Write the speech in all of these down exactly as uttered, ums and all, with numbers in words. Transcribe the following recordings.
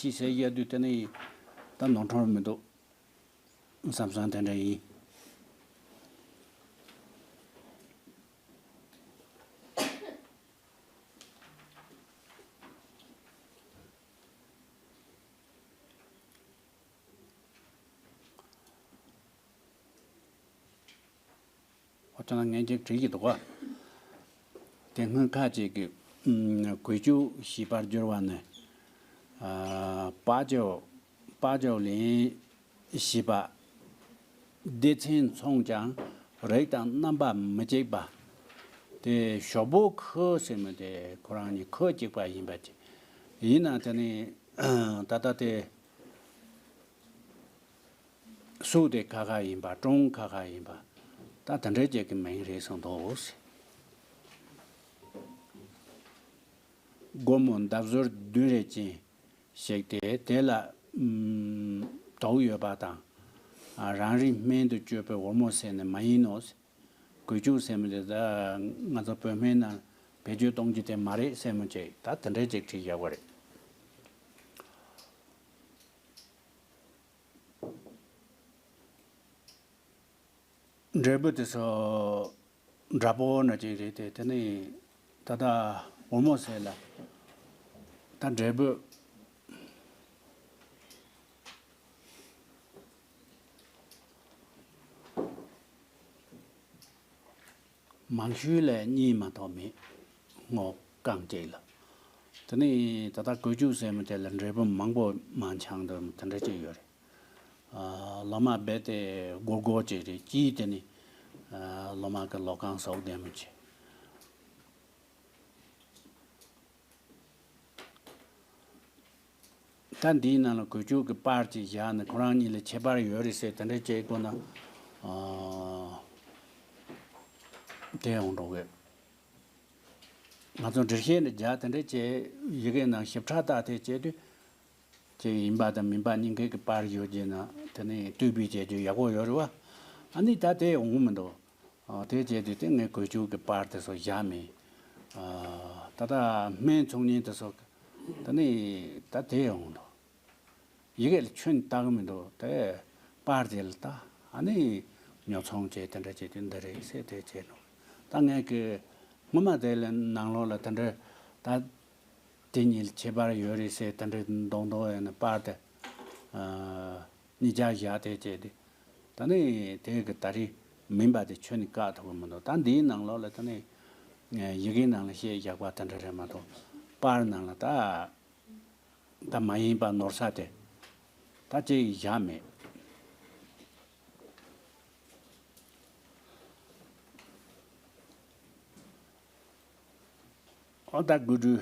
ཤི་ཟེར་ཡ་དུས་དེ་ནི་ད་ནོར་འཁྲུལ་མི་འདུག་བསམ་བསམ་དེ་འདྲ་ཡིན། ཨོ་ད་ངས་ཅིག་བྲིས་ཀྱི་འདུག་ག་དེ་སྔོན་ཁ་ཅིག་གི་ཨུམ་བཀོལ་སྤྱོད་བཞི་པར་བསྒྱུར་བ་ནི། ཨ་པ་ཅོ་པ་ཅོ་ལན་བཞི་པ། སྡེ་ཚན་མཚུངས་ཀྱང་རིགས་དང་རྣམ་པ་མི་གཅིག་པ། དེ་ཞོག་པོ་ཁུ་ཟེར་མི་དེ་ཁོ་རང་གཉིས་ཁུ་གཅིག་པ་ཡིན་པ་ཅིག་ཡིན་ན་དེ་ནི་ད་ལྟ་དེ། སུ་དེ་ཁ་ཁ་ཡིན་པ། ཀྲུང་ཁ་ཁ་ཡིན་པ། ད་དེ་འདྲའི་ཅིག་གི་མིང་རེད་གསུངས་འདུག་སྒོར་མོ་ལྡབ་ཟུར་བདུན་རེ་ཅན་ཞིག་སྟེ། དེ་ལ་ཨུམ་དོགས་ཡོད་པ་དང་། ཨ་རང་རེའི་སྨན་དུ་སྤྱོད་པའི་འོལ་མོ་ཟེར་ནི་མ་ཡིན་ནོ། བཀོལ་སྤྱོད་ཟེར་མི་དེ་ད་ང་ཚོ་བོད་སྨན་ནང་བེད་སྤྱོད་གཏོང་རྒྱུ་དེ་མ་རེད་ཟེར་མོ་ཅིག་ད་དེ་འདྲའི་ཅིག་བྲིས་ཡག་པོ་རེད། འབྲས་བུ་དེ་ཚོ་འདྲ་པོ་ན་ཅིག་རེད་དེ། དེ་ནི་ད་ལྟ་འོལ་མོ་ཟེར་ལ་ད་འབྲས་བུ་མང་ཤོས་ལས་གཉིས་མ་གཏོགས་མེད། སྔོ་རྐང་གཅིག་ལ། དེ་ནི་ད་ལྟ་བཀོལ་སྤྱོད་ཟེར་མི་དེ་ལ་འབྲས་བུ་མང་པོ་མང་ཆང་དུ་དེ་འདྲ་ཅིག་ཡོད་རེད། ཨ་ལོ་མ་རྦད་དེ་སྒོར་སྒོར་ཅིག་རེད། སྤྱིའི་དེ་ནི་ཨ་ལོ་མ་གི་ལོ་རྐང་ཟོག་ལྡན་མོ་ཆེ། ད་འདིའི་ནང་ལ་བཀོལ་སྤྱོད་ཀྱི་པར་ཅིག་བཞག་ནས་ཁོ་རང་གཉིས་ལ་ཁྱད་པར་ཡོད་རེད་ཟེར་དེ་འདྲ་བྱེད་དགོས་ན། ཨ་དེ་ཡོང་འགྲོ་གི། ང་ཚོ་འགྲེལ་བཤད་འདི་རྒྱག་དེ་འདྲ་བྱས། ཡི་གེ་ནང་ཞིབ་ཕྲ་བལྟ་དེ་བྱས་དུས། ཅིག་ཡིན་པ་དང་མིན་པ་གཉིས་ཀའི་གི་པར་ཡོད་རྒྱུ་ན་དེ་ནི་ལྟོས་པའི་བྱེད་རྒྱུ་ཡག་པོ་ཡོད་རེད་བ། ཨ་ནི་ད་དེ་འོང་མི་འདུག་ཨ་དེ་བྱས་དུས་དེ་ངས་བཀོལ་སྤྱོད་ཀྱི་པར་དེ་ཚོ་བཞག་མེད། ཨ་ད་ལྟ་སྨན་ཚོང་གཉེར་དེ་ཚོ་དེ་ནི་ད་དེ་འོང་འདུག་ཡི་གེ་ལ་ཁྱོན་ནས་ལྟ་གི་མི་འདུག་དེ་པར་དེ་ལ་ལྟ། ཨ་ནི་ཉོ་ཚོང་བྱས་དེ་འདྲ་བྱས་དུས་འདི་རེད་ཟེར་དེ་བྱས་འདུག་ད་ངས་ཀྱི་སྔོན་མ་དེ་ལ་ནང་ལོགས་ལ་དེ་འདྲ་ད། དེ་གཉིས་ལ་ཁྱད་པར་ཡོད་རེད་ཟེར་དེ་འདྲའི་མདོག་མདོག་ཡོད་ན་པར་དེ་ཨ་གཉིས་ཆ་བཞག་དེ་བྱས་ཏེ། ད་ནི་དེ་གི་ད་རེས་མིན་པ་དེ་ཁྱོན་ནས་བཀག་ཐུབ་ཀྱི་མི་འདུག་ད་འདིའི་ནང་ལོགས་ལ་ད་ནི་ཡི་གེའི་ནང་ལ་བཤད་བཞག་པ་དེ་འདྲ་རེད་མ་གཏོགས། པར་ནང་ལ་ད་ད་མ་ཡིན་པ་ནོར་ས་དེ་ད་ཅིག་བཞག་མེད། ཨོ་ད་དགུ་འབྲུ།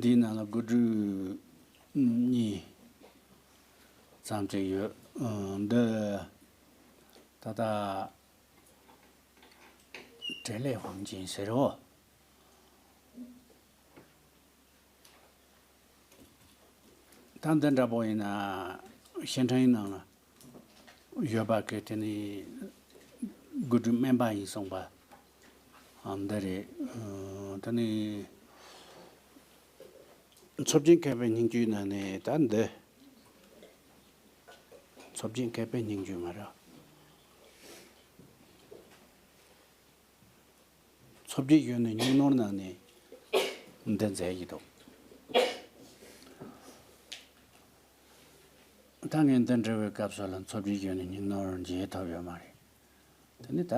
འདིའི་ནང་ལ་དགུ་འབྲུ་གཉིས་ཙམ་ཅིག་ཡོད། ཨ་འདི་ད་ལྟ་འབྲས་ལས་ཧོང་ཅིན་ཟེར་རོ། ད་འདི་འདྲ་པོ་ཡིན་ན་ཤན་ཁྲིན་ནང་ལ་ཡོད་པ་གི་དེ་ནི་དགུ་འབྲུ་སྨན་པ་ཡིན་གསུངས་པ། ཨ་འདི་རེད། ཨ་དེ་ནི་ཚོ་བྱེད་མཁས་པའི་སྙིང་བཅུད་ནང་ནས་ད་འདི། ཚོ་བྱེད་མཁས་པའི་སྙིང་བཅུད་མ་རེད། ཚོ་བྱེད་གཞོན་ནུའི་སྙིང་ནོར་ནང་ནས་འདི་མཛད་ཀྱི་འདུག་ད་ངས་འདི་འབྲི་བའི་སྐབས་སུ་ལ་ཚོ་བྱེད་གཞོན་ནུའི་སྙིང་ནོར་མཇལ་ཐུབ་ཡོད་མ་རེད། དེ་ནི་ད་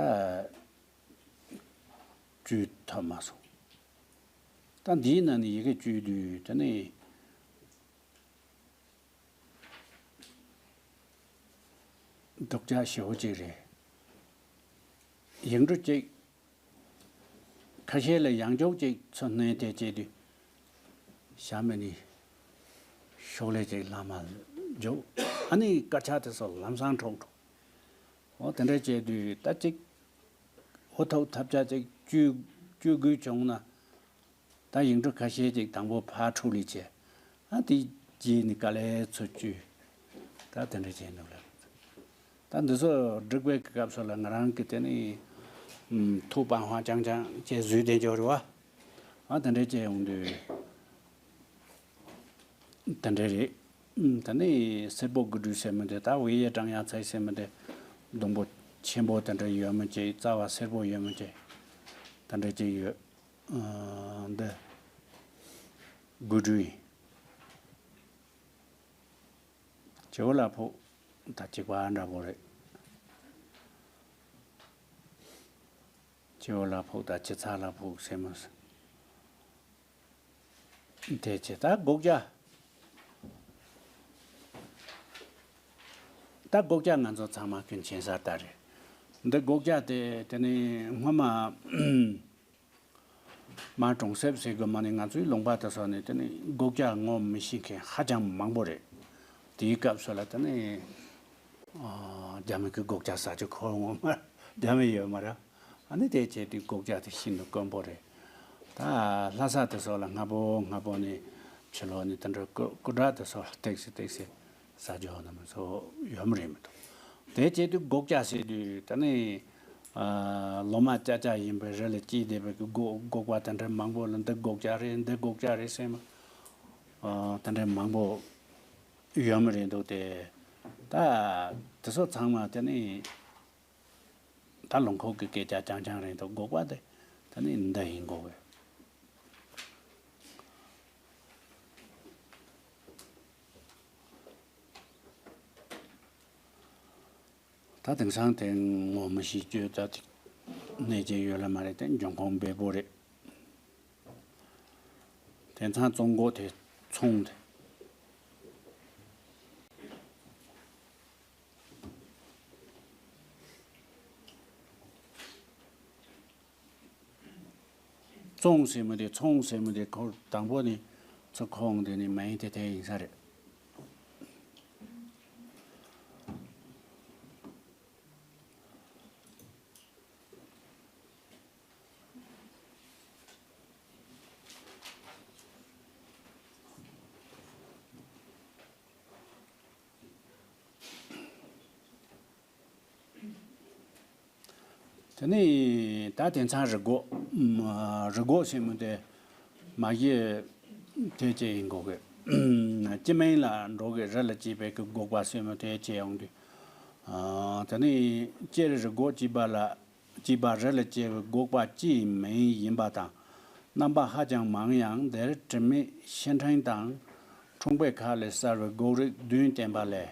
བཅོས་ཐུབ་མ་སོང་། ད་འདིའི་ནང་ནས་ཡི་གེ་བཅོས་དུས་དེ་ནི། སྡུག་ཅག་ཞེ་པོ་ཅིག་རེད། ཡིག་འབྲུ་གཅིག་ཁ་ཤས་ལ་ཡང་འཇོག་ཅིག་ཚུར་བསྣན་ཏེ་བྱས་དུས། ཞྭ་མོ་ནི་ཤོག་ལྷེ་ཅིག་ལམ་མ་འཇོག་ཨ་ནི་དཀར་ཆག་དེ་ཚོ་ལམ་སང་འཕྲོག་འགྲོ། འོ་དེ་འདྲ་བྱས་དུས་ད་ཅིག་འོ་ཐོག་ཐབས་ཆག་ཅིག་བཅོས་བཅོས་དགོས་བྱུང་ན། ད་ཡིག་འབྲུ་ཁ་ཤས་ཅིག་དང་པོ་ཕར་འཕྲོ་ལས་བྱས། ཨ་དེ་རྗེས་ནི་དཀའ་ལས་ཚུར་བཅོས། ད་དེ་འདྲ་བྱས་འདུག་ལ། ད་འདི་ཚོ་སྒྲིག་པའི་སྐབས་སུ་ལ་ང་རང་གི་དེ་ནི་ཐུགས་པང་ཧ་ཅང་ཅང་བྱས་བཟོས་བསྡད་འཇོག་རེད་བ། ཨ་དེ་འདྲ་བྱས་ཡོང་དུས། དེ་འདྲ་རེད། ཨུམ། ད་ནི་སེར་པོ་དགུ་འབྲུ་ཟེར་མི་དེ་ད་ཝེ་ཡེ་ཀྲང་ཡ་ཚའི་ཟེར་མི་དེ་སྡོང་པོ་ཆེན་པོ་དེ་འདྲ་ཡོད་མི་ཅིག་རྩ་བ་སེར་པོ་ཡོད་མི་ཅིག་དེ་འདྲ་ཅིག་ཡོད། ཨ། འདི་དགུ་འབྲུ་ཡིན། བྱེ་བ་ལ་ཕོག་ད་གཅིག་པ་འདྲ་པོ་རེད། བྱེ་བ་ལ་ཕོག་ད་བྱེ་ཚ་ལ་ཕོག་ཟེར་མི་དེ་བྱེད་ད་སྒོག་བྱ། ད་སྒོག་བྱ་ང་ཚོ་ཚང་མ་ཀུན་མཁྱེན་གསལ་ལྟར་རེད། འདི་སྒོག་བྱ་དེ་དེ་ནི་སྔོན་མ་མ་གྲོང་གསེབ་ཟེར་དགོས་མ་ནི་ང་ཚོའི་ལུང་པ་དེ་ཚོ་ནི་དེ་ནི་སྒོག་བྱ་ངོ་མི་ཤེས་མཁན་ཧ་ཅང་མང་པོ་རེད། དེའི་སྐབས་སུ་ལ་དེ་ནི་ཨ་རྒྱ་མི་གི་སྒོག་བྱ་ཟ་རྒྱུ་ཁོ་ངོ་མ་རྒྱ་མི་ཡོད་མ་རེད། ཨ་ནི་དེ་བྱས་དུས་སྒོག་བྱ་དེ་ཤིན་ཏུ་དཀོན་པོ་རེད། ད་ལྷ་ས་དེ་ཚོ་ལ་སྔ་པོ་སྔ་པོ་ནས་ཕྱི་ལོགས་ནས་དེ་འདྲ་སྐུ་སྐུ་དྲག་དེ་ཚོ་ལ་ཏེག་སི་ཏེག་སི་ཟ་རྒྱུ་ནི་མི་ཚོ་ཡོད་མ་རེད་མི་འདུག་དེ་བྱས་དུས་སྒོག་བྱ་ཟེར་དུས་ད་ནི་ཨ་ལོ་མ་ཅག་ཅག་ཡིན་པའི་རི་ལ་སྐྱེས་བསྡད་པའི་གི་སྒོ་སྒོག་པ་དེ་འདྲ་མང་པོ་ལ་འདི་སྒོག་བྱ་རེད་འདི་སྒོག་བྱ་རེད་ཟེར་མ་ཨ་དེ་འདྲ་མང་པོ་ཡོད་མ་རེད་འདུག་དེ་ད་དེ་ཚོ་ཚང་མ་དེ་ནི། ད་ལུང་ཁོག་གི་སྐད་ཆ་རྐྱང་རྐྱང་རེད་འདུག་སྒོག་པ་དེ་ད་ནི་འདི་ཡིན་དགོས་གི། ད་དེང་སང་དེ་ངོ་མི་ཤེས་བཅོས་ད་ཐིག་གནས་ཀྱི་ཡོད་ལ་མ་རེད་དེ་འབྱུང་ཁུངས་འབེལ་པོ་རེད། དེང་སང་བཙོང་སྒོ་དེ་ཚོང་དེ། བཙོང་ཟེར་མི་དེ་ཚོང་ཟེར་མི་དེ་ཁོ་དང་པོ་ནི་ཚུར་ཁོང་དེ་ནི་མ་ཡིན་དེ་དེ་ཡིན་ས་རེད། དེ་ནས་ད་དེང་སང་རི་སྒོག་རི་སྒོག་ཟེར་མི་དེ་མ་གཞི་དེ་ཅི་ཡིན་གོ་གི། སྤྱི་མིང་ལ་འགྲོ་གི་རི་ལ་སྐྱེས་པའི་གི་སྒོག་པ་ཟེར་མི་དེ་ཅི་ཡོང་དུས། དེ་ནས་སྤྱིར་རི་སྒོག་ཅེས་པ་ལ་སྐྱེས་པ་རི་ལ་སྐྱེས་པའི་སྒོག་པ་སྤྱིའི་མིང་ཡིན་པ་དང་། རྣམ་པ་ཧ་ཅང་མང་ཡང་འདིར་དྲི་མེད་ཤིང་ཕྲན་དང་ཁྲོང་པའི་ཁ་ལས་གསལ་བའི་སྒོག་རིགས་བདུན་བསྟན་པ་ལས།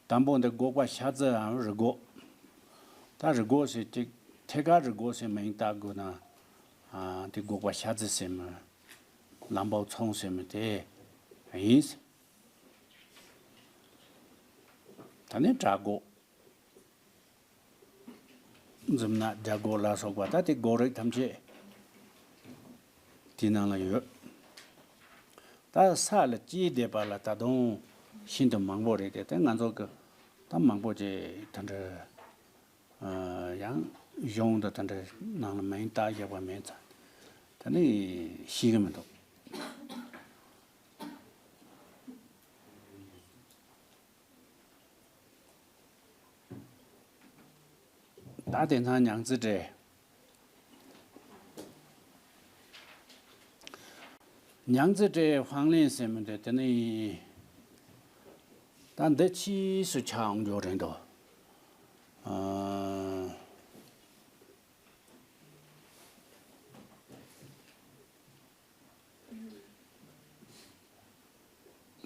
དང་པོ་འདི་སྒོག་པ་ཤ་ཙིའམ་རི་སྒོག་ད་རི་སྒོག་ཟེར་ཅིག་ཐད་ཀར་རི་སྒོག་ཟེར་མིང་བཏགས་དགོས་ན། ཨ་འདི་སྒོག་པ་ཤ་ཙི་ཟེར་མི། ལམ་བོ་ཚོང་ཟེར་མི་དེ་ཡིན། ད་ནི་བྲག་སྒོག་རྫུན་མ་རྒྱ་སྒོག་ལ་སོགས་པ་ད་དེ་སྒོག་རིགས་ཐམས་ཅད་དེའི་ནང་ལ་ཡོད། ད་ས་ལ་སྐྱེས་བསྡད་པ་ལ་ད་དུང་ཤིན་ཏུ་མང་པོ་རེད་དེ་དེ་ང་ཚོ་གི་ད་མང་པོ་ཅིག་ད་འདྲ་ཡང་གཞུང་དུ་ད་འདྲ་ནང་ལ་མིང་བཏགས་བཞག་པ་མེད་ཙང་ད་ནི་ཤེས་གི་མི་འདུག་ད་དེང་སང་ཉང་ཙི་ཏྲེ། ཉང་ཙི་ཏྲེ་ཧྥང་ལེན་ཟེར་མི་འདི་དེ་ནི་ད་འདི་ཕྱིས་སུ་ཆགས་འོང་རྒྱུ་རེད་འདུག་ཨ།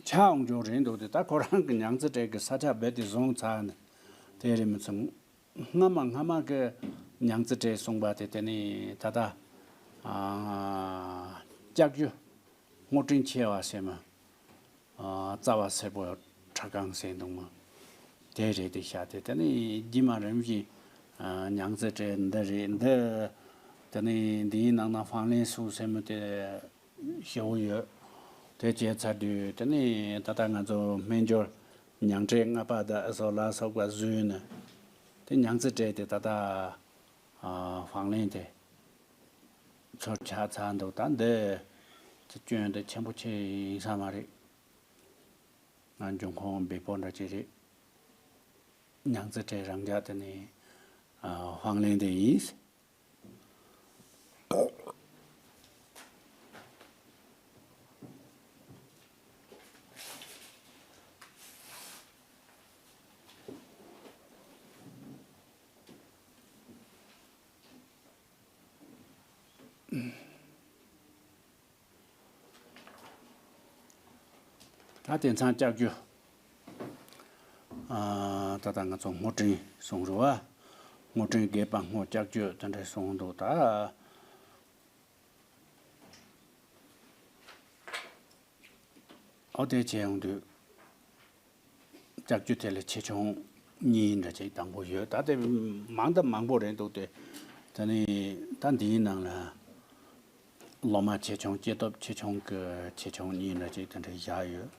ཆགས་འོང་རྒྱུ་རེད་འདུག་སྟེ། ད་ཁོ་རང་གི་ཉང་ཙི་ཏྲེ་གི་ས་ཆ་རྦད་དེ་བཟུང་ཚར་ནས་དེ་རེད་མི་ཚང་། སྔ་མ་སྔ་མ་གི་ཉང་ཙི་ཏྲེ་གསུངས་པ་དེ་དེ་ནི་ད་ལྟ་ཨ་ལྕགས་ཀྱུ་སྔོ་ཀྲིན་ཆེ་བ་ཟེར་མ། ཨ་རྩ་བ་སེར་པོ་ཁྲ་གང་ཟེར་འདུག་མ། དེ་རེད་དེ་ཤ་དེ་དེ་ནི་རྗེས་མ་རིམ་བཞིན་ཨ་ཉང་ཙི་ཏྲེ་འདི་རེད་འདི། དེ་ནི་འདིའི་ནང་ན་ཧྥང་ལེན་སུའུ་ཟེར་མི་དེ། ཞེ་པོ་ཡོད། དེ་བྱས་ཚར་དུས་དེ་ནས་ད་ལྟ་ང་ཚོ་སྨན་སྦྱོར་ཉང་ཏྲེ་ལྔ་པ་དང་སོགས་ལ་སོགས་པ་བཟོས་ནས་དེ་ཉང་ཙི་ཏྲེ་དེ་ད་ལྟ་ཨ་ཧྥང་ལེན་དེ་ཚུར་ཆགས་ཚར་འདུག་ད་འདི་ཅི་སྐྱོན་དེ་ཆེན་པོ་ཆེ་ཡིན་ས་མ་རེད། ང་འབྱུང་ཁུངས་འབེལ་པོ་འདྲ་ཅིག་རེད། ཉང་ཙི་ཏྲེ་རང་འཇགས་དེ་ནས་ཨ་ཧྥང་ལེན་དེ་ཡིན། ད་དེང་སང་ལྕགས་ཀྱུ། ཨ། ད་ལྟ་ང་ཚོ་སྔོ་སྤྲིན་གསུང་རུ་བ། སྔོ་སྤྲིན་རྒྱས་པ་སྔོ་ལྕགས་ཀྱུ་དེ་འདྲ་གསུང་འདུག་ད། ཨོ་དེ་བྱས་ཡོང་དུས། ལྕགས་ཀྱུ་དེ་ལ་ཆེ་ཆུང་གཉིས་འདྲ་ཅིག་དང་པོ་ཡོད། ད་དེ་མང་དང་མང་པོ་རེད་འདུག་སྟེ། དེ་ནི་ད་འདིའི་ནང་ལ་ལོ་མ་ཆེ་ཆུང་སྐྱེ་སྟོབས་ཆེ་ཆུང་གི་ཆེ་ཆུང་གཉིས་འདྲ་ཅིག་དེ་འདྲ་བཞག་ཡོད།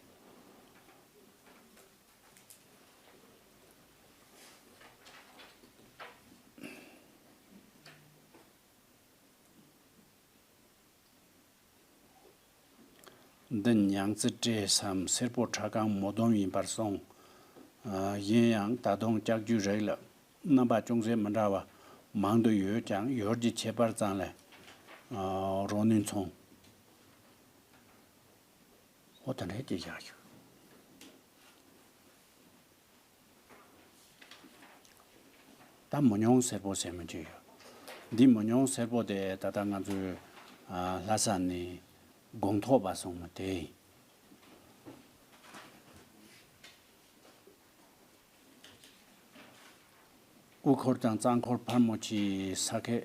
འདི་ཉང་ཙི་སྤྲེལ་སམ་སེར་པོ་ཁྲ་གང་མོ་སྡོམ་ཡིན་པར་གསུངས། ཨ། ཡིན་ཡང་ད་དུང་ལྕགས་ཀྱུའི་རིགས་ལ་རྣམ་པ་ཅུང་ཟད་མི་འདྲ་བ་མང་དུ་ཡོད་ཀྱང་ཡུལ་གྱི་ཁྱད་པར་ཙམ་ལས། ཨ། རོ་ནུས་མཚུངས། འོ་དེ་འདྲའི་ཅིག་བཞག་ཞུ། ད་མོ་ཉུང་སེར་པོ་ཟེར་མི་ཅིག་ཡོད། འདི་མོ་ཉུང་སེར་པོ་དེ་ད་ལྟ་ང་ཚོའི། ཨ། ལྷ་ས་ནས་སྒོང་ཐོག་པ་གསུང་མི་དེ་ཡིན། དབུ་འཁོར་དང་རྩ་འཁོར་ཕལ་མོ་ཆེའི་ས་ཁད།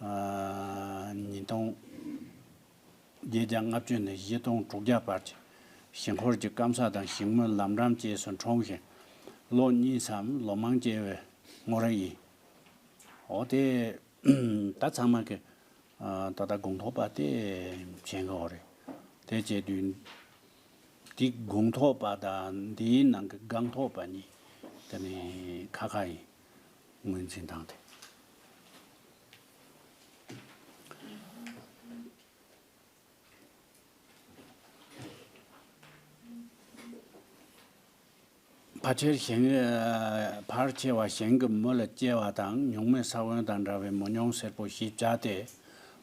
ཨ། ཉིས་སྟོང་བརྒྱད་བརྒྱ་ལྔ་བཅུ་ནས་བཞི་སྟོང་དྲུག་བརྒྱ་བར་གྱི་ཞིང་འཁོར་གྱི་སྐམ་ས་དང་ཞིང་མུའི་ལམ་འགྲམ་བཅས་སུ་འཁྲུངས་ཤིང་། ལོ་གཉིས་སམ་ལོ་མང་སྐྱེ་བའི་ངོ་རིས་ཡིན། འོ་དེ། ད་ཚང་མ་གི། ཨ། ད་ལྟ་སྒོང་ཐོག་པ་དེ་མཁྱེན་གི་ཡོད་རེད། དེ་བྱས་དུས། འདི་སྒོང་ཐོག་པ་དང་འདིའི་ནང་གི་སྒང་ཐོག་པ་གཉིས་དེ་ནི་ཁ་ཁ་ཡིན། ངོས་འཛིན་སྟངས་དེ། ཕལ་ཆེར་ཞིང་། ཕལ་ཆེ་བ་ཞིང་གི་མུ་ལ་སྐྱེ་བ་དང་ཉུང་མའི་ས་བོན་དང་འདྲ་བའི་མོ་ཉུང་སེར་པོ་བཞི་བྱ་སྟེ།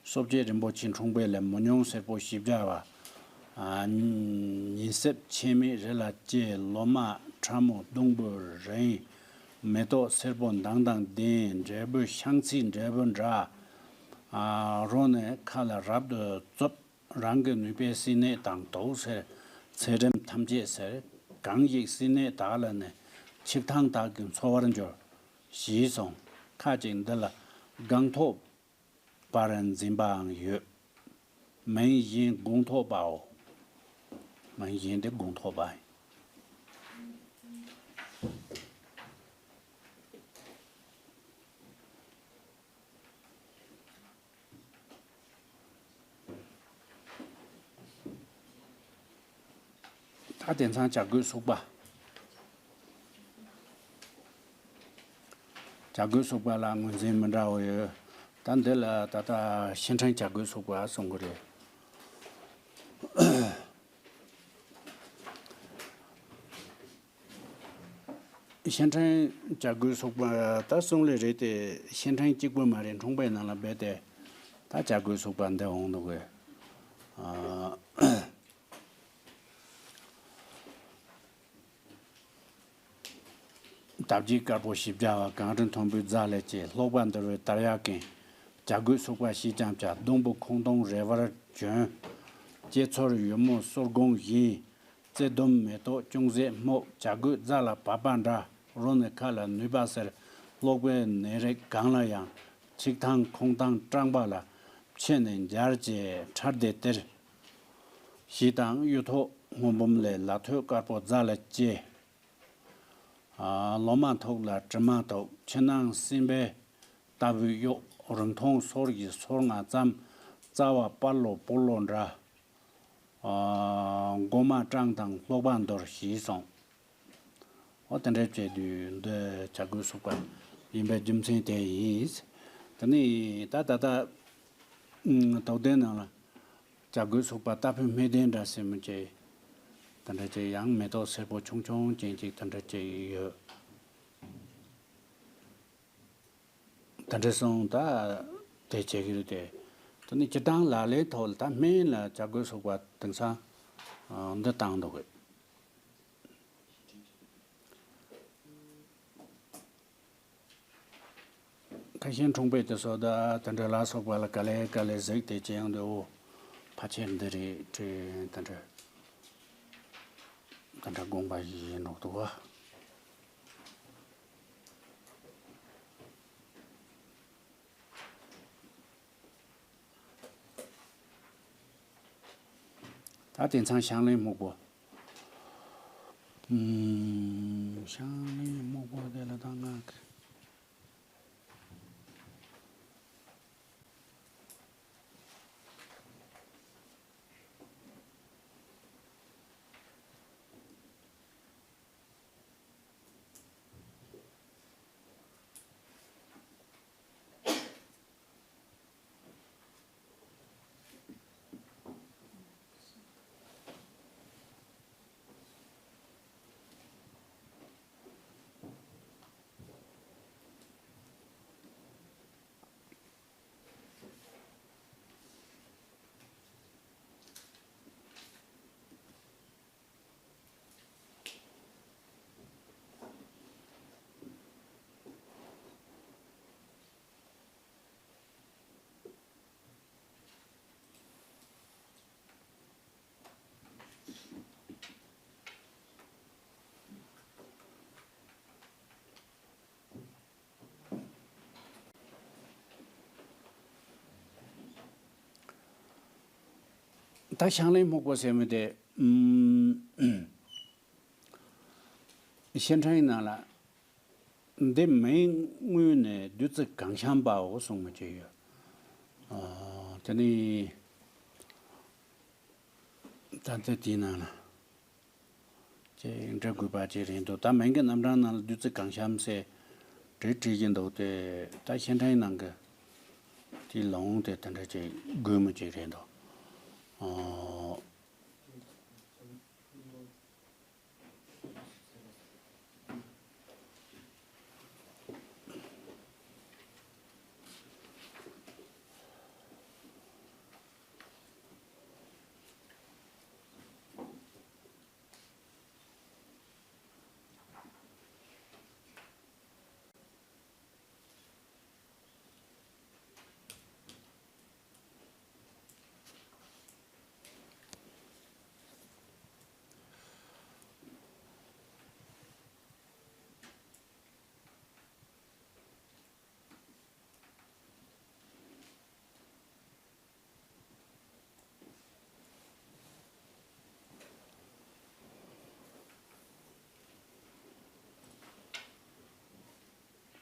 གསོ་དཔྱད་རིན་པོ་ཆེ་འཁྲུངས་པའི་ལས་མོ་ཉུང་སེར་པོ་བཞི་བྱ་བ། ཨ། ཉིན་སྲིབ་ཆེ་མེད་རི་ལ་སྐྱེ། ལོ་མ་ཁྲ་མོ་ཟླུམ་པོ་རིང་། མེ་ཏོག་སེར་པོ་མདངས་དང་ལྡན། འབྲས་བུ་ཤིང་ཚིལ་འབྲས་བུ་འདྲ། ཨ། རོ་ནི་ཁ་ལ་རབ་ཏུ་རྩུབ། རང་གི་ནུས་པའི་སྲིད་ནད་དང་དུག་སེལ། ཚད་རིམས་ཐམས་ཅད་སེལ། གང་ཞིག་སྲིད་ནད་དག་ལ་ནི། ཆིག་ཐང་དག་གིས་འཚོ་བར་འགྱུར། ཞེས་གསུངས། ཁ་ཅིག་འདི་ལ་སྒང་ཐོག་པར་འཛིན་པའང་ཡོད། མིང་གཞན་སྒོང་ཐོག་པའོ། མིང་གཞན་དེ་སྒོང་ཐོག་པ་ཡིན། ད་དེང་སང་བྱ་རྒོད་སུག་པ། བྱ་རྒོད་སུག་པ་ལ་ངོས་འཛིན་མི་འདྲ་བ་ཡོད། ད་འདི་ལ་ད་ལྟ་ཕྱིར་འཕྲེང་བྱ་རྒོད་སུག་པ་གསུང་གི་རེད། ཕྱིར་འཕྲེང་བྱ་རྒོད་སུག་པ་ད་གསུང་ལེ་རེད་དེ། ཕྱིར་འཕྲེང་གཅིག་པུ་མ་རེད། འཁྲུངས་པའི་ནང་ལ་རྦད་དེ་ད་བྱ་རྒོད་སུག་པ་འདི་འོང་འདུག་གས། ཨ། དར་བརྒྱུད་དཀར་པོ་བཞི་བརྒྱ་བ། གངས་རི་མཐོན་པོའི་རྫ་ལ་སྐྱེས། སློག་པ་འདོར་བའི་དར་ཡག་གིན། བྱ་རྒོད་སུག་པ་ཞེས་ཀྱང་བྱ། ཟླུམ་པོ་ཁོང་སྟོང་རལ་བར་གྱོན། སྐྱེ་ཚོར་ཡུ་མོ་སོར་སྒོང་བཞིན། རྩེ་ཟླུམ་མེ་ཏོག་ཅུང་ཟད་སྨུག་བྱ་རྒོད་རྫ་ལ་བབས་པ་འདྲ། རོ་ནི་ཁ་ལ་ནུས་པ་སེར། སློག་པའི་ནད་རིགས་གང་ལ་ཡང་། ཆིག་ཐང་ཁོང་ཐང་སྐྲངས་པ་ལ། ཕྱི་ནས་འབྱར་གྱི་ཁྲག་དེ་སྟེར། ཞེས་དང་གཡུ་ཐོག་སྔོ་འབུམ་ལས། ལ་ཐོད་དཀར་པོ་རྫ་ལ་སྐྱེས། ཨ། ལོ་མ་མཐུག་ལ་དྲི་མ་མཐུག་ཕྱི་ནང་སྲིན་བལ་ལྟ་བུའི་གཡོགས། རིང་ཐུང་སོར་བཞི་སོར་ལྔ་ཙམ། རྩ་བ་སྤར་ལོ་སྤུར་ལོ་འདྲ། ཨ། མགོ་མ་སྐྲངས་དང་སློག་པ་འདོར། ཞེས་གསུངས། འོ་དེ་འདྲ་བྱས་དུས་འདི་བྱ་རྒོད་སུག་པ་ཡིན་པའི་རྒྱུ་མཚན་དེ་ཡིན། དེ་ནས་ད་ད་ལྟ་ཨ། དོགས་ལྡན་ནང་ལ་བྱ་རྒོད་སུག་པ་རྟ་ཕོའི་སྨེ་ལྡན་འདྲ་ཟེར་མི་ཅིག་དེ་འདྲ་ཅིག་ཡང་མེ་ཏོག་སེར་པོ་ཆུང་ཆུང་ཅན་ཅིག་དེ་འདྲ་ཅིག་ཡོད། དེ་འདྲ་སོང་ད་དེ་བྱེད་ཀྱི་རེད་དེ། དེ་ནི་སྤྱིར་བཏང་ལག་ལེན་ཐོག་ལ་ད་སྨན་ལ་བྱ་རྒོད་སུག་པ་དེང་སང་ཨ། འདི་བཏང་འདུག་གས། ཁ་ཤས་འཁྲུངས་པའི་དུས་སུ་ད་དེ་འདྲ་ལ་སོགས་པ་ལ་ག་ལེ་ག་ལེ་གཟིགས་ཏེ་བྱེད་ཡོང་དུས། འོ་ཕལ་ཆེར་འདི་རེད་དྲན་དེ་འདྲ། དེ་འདྲ་དགོངས་པ་བཞེས་འགྲོ་འདུག་བ། ད་དེང་སང་ཤང་ལེན་སྨུག་པོ། ཨུམ། ཤང་ལེན་སྨུག་པོ་དེ་ལ་ད་ང་གི། ད་ཤང་ལེན་སྨུག་པོ་ཟེར་མི་དེ། ཨུམ། ཤན་ཁྲའི་ནང་ལ། འདི་མིང་དངོས་ནས་བདུད་རྩི་གང་ཤམ་པའོ་གསུངས་མི་ཅིག་ཡོད། ཨ། དེ་ནི། ད་ལྟ་དེའི་ནང་ལ། ཅེས་འབྲི་དགོས་པ་ཅིག་རེད་འདུག་ད་མིང་གི་རྣམ་གྲངས་ནང་ལ་བདུད་རྩི་གང་ཤམ་ཟེར་བྲིས་བྲིས་ཀྱི་འདུག་དེ་ད་ཤན་ཁྲའི་ནང་གི་དེའི་ལུང་དེ་དེ་འདྲ་ཅིག་དགོས་མི་ཅིག་རེད་འདུག་ཨོ།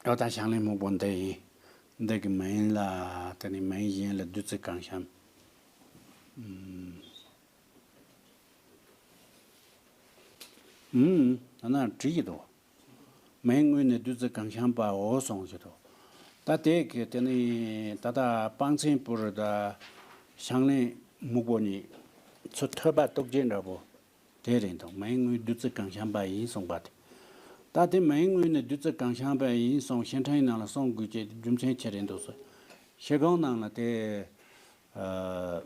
ཨོ་ད་ཤང་ལེན་སྨུག་པོ་འདི་ཡིན། འདི་གི་མིང་ལ་དེ་ནི་མིང་གཞན་ལ་བདུད་རྩི་གང་ཤམ། ཨུམ། ཨུམ། ད་ན་བྲིས་ཀྱི་འདུག་མིང་དངོས་ནས་བདུད་རྩི་གང་ཤམ་པའོ་གསུངས་ཀྱི་འདུག་ད་དེ་གི་དེ་ནི་ད་ལྟ་པང་ཚན་པུ་རི་དང་ཤང་ལེན་སྨུག་པོ་གཉིས་ཚུར་ཐོད་པ་གཏུགས་རྗེས་འདྲ་པོ་དེ་རེད་འདུག་མིང་དངོས་བདུད་རྩི་གང་ཤམ་པ་ཡིན་གསུངས་པ་དེ། ད་དེ་མིང་དངོས་ནས་བདུད་རྩི་གང་ཤམ་པ་ཡིན་གསུངས་ཤན་ཁྲའི་ནང་ལ་གསུང་དགོས་ཀྱི་རྒྱུ་མཚན་ཅི་རེད་འདུག་ཟེར། ཤེལ་སྒོང་ནང་ལ་དེ། ཨ།